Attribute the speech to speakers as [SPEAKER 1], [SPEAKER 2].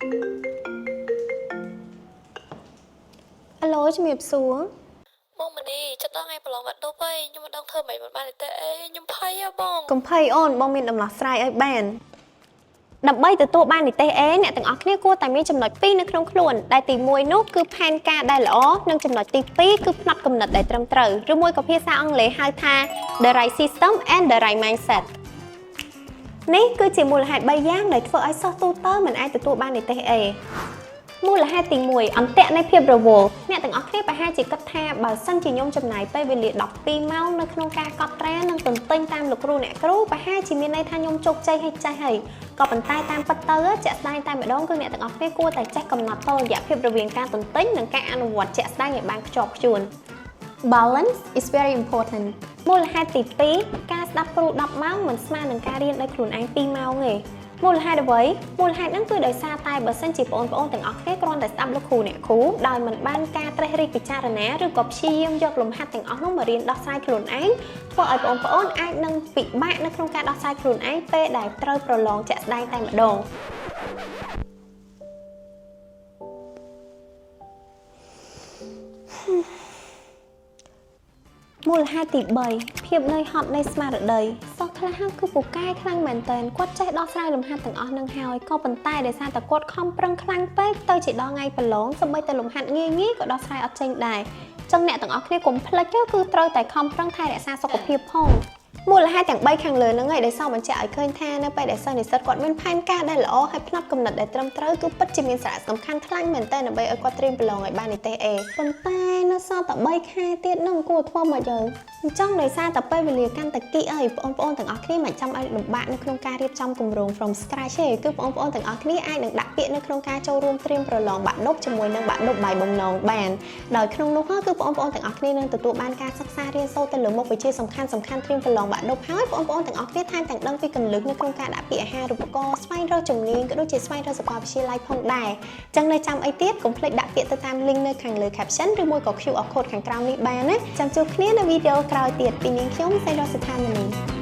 [SPEAKER 1] អាឡូជំរាបសួរ
[SPEAKER 2] បងមនីចិត្តដល់ថ្ងៃប្រឡងបាក់ឌុបហើយខ្ញុំមិនដឹងធ្វើម៉េចមិនបានទេអេខ្ញុំភ័យហ៎បង
[SPEAKER 1] កុំភ័យអូនបងមានដំណោះស្រាយឲ្យបានដើម្បីទទួលបាននិទេស A អ្នកទាំងអស់គ្នាគួរតែមានចំណុច2នៅក្នុងខ្លួនដែលទី1នោះគឺផែនការដែលល្អនិងចំណុចទី2គឺផ្នត់គំនិតដែលត្រឹមត្រូវឬមួយក៏ភាសាអង់គ្លេសហៅថា the right system and the right mindset នេះគឺជាមូលហេតុ3យ៉ាងដែលធ្វើឲ្យសិស្សទូទៅមិនអាចទទួលបាននិទេស A មូលហេតុទី1អន្ទាក់នៃភាពរវល់អ្នកទាំងអស់គ្នាប្រហែលជាគិតថាបើសិនជាខ្ញុំចំណាយពេលវេលា12ម៉ោងនៅក្នុងការកត់ត្រានិងទន្ទិញតាមលោកគ្រូអ្នកគ្រូប្រហែលជាមានន័យថាខ្ញុំជោគជ័យហើយចេះហើយក៏ប៉ុន្តែតាមពិតទៅជាក់ស្ដែងតែម្ដងគឺអ្នកទាំងអស់គ្នាគួរតែចេះកំណត់តុល្យភាពរវាងការទន្ទិញនិងការអនុវត្តជាក់ស្ដែងឲ្យបានខ្ជាប់ខ្ជួន Balance is very important. មូលហេតុទី2ការស្ដាប់គ្រូ10ម៉ោងមិនស្មើនឹងការរៀនដោយខ្លួនឯង2ម៉ោងទេមូលហេតុអ្វីមូលហេតុហ្នឹងគឺដោយសារតែបើសិនជាបងប្អូនទាំងអស់គ្នាគ្រាន់តែស្ដាប់លោកគ្រូអ្នកគ្រូដោយមិនបានការត្រិះរិះពិចារណាឬក៏ព្យាយាមយកលំហាត់ទាំងអស់នោះមករៀនដោះស្រាយខ្លួនឯងធ្វើឲ្យបងប្អូនអាចនឹងពិបាកនៅក្នុងការដោះស្រាយខ្លួនឯងពេលដែលត្រូវប្រឡងជាក់ស្ដែងតែម្ដង មូលហេតុទី3ភាពនឿយហត់នៃស្មារតីសិស្សខ្លះគឺពូកែខ្លាំងមែនទែនគាត់ចេះដោះស្រាយលំហាត់ទាំងអស់នឹងហើយក៏ប៉ុន្តែដោយសារតែគាត់ខំប្រឹងខ្លាំងពេកទៅជាដល់ថ្ងៃប្រឡងសូម្បីតែលំហាត់ងាយៗក៏ដោះស្រាយអត់ចេញដែរចឹងអ្នកទាំងអស់គ្នាកុំភ្លេចគឺត្រូវតែខំប្រឹងថែរក្សាសុខភាពផងមូលហេតុទាំង3ខាងលើហ្នឹងឯងដែលសបញ្ជាក់ឲ្យឃើញថានៅពេលដែលសិស្សនិស្សិតគាត់មានផែនការដែលល្អហើយផ្នត់គំនិតដែលត្រឹមត្រូវគឺពិតជាមានសារៈសំខាន់ខ្លាំងមែនទែនដើម្បីឲ្យគាត់ត្រៀមប្រឡងឲ្យបាននិទេស A ប៉ុន្តែនៅសល់តែ3ខែទៀតហ្នឹងគួរធ្វើមកយើងអញ្ចឹងដោយសារតែពេលវេលាកាន់តែគីអីបងប្អូនទាំងអស់គ្នាមិនចាំឲ្យលំបាកនៅក្នុងការរៀបចំគម្រោង from scratch ទេគឺបងប្អូនទាំងអស់គ្នាអាចនឹងដាក់ពាក្យនៅក្នុងការចូលរួមត្រៀមប្រឡងបាក់ឌុបជាមួយនឹងបាក់ឌុបបាយបំណងបានដោយក្នុងនោះគឺបងប្អូនទាំងអស់គ្នានឹងទទួលបានការសិក្សារៀនសូត្រទៅលើមុខវិជ្ជាសំខាន់សំខាន់ត្រៀមប្រឡងបាក់ឌុបហើយបងប្អូនទាំងអស់គ្នាថែមទាំងដឹងពីគន្លឹះនៅក្នុងការដាក់ពាក្យអាហារូបករណ៍ស្វែងរកជំនាញក៏ដូចជាស្វែងរកសាកលវិទ្យាល័យផងដែរអញ្ចឹងនៅចាំអីទៀតកុំភ្លេចដាក់ពាក្យទៅតាម link នៅខាងលើ caption ឬមួយក៏ QR code ខាងក្រោមនេះបានណាចាំជួបគ្នានៅវីដេអូក្រោយទៀតពីនាងខ្ញុំសេរីរដ្ឋស្ថាមនី។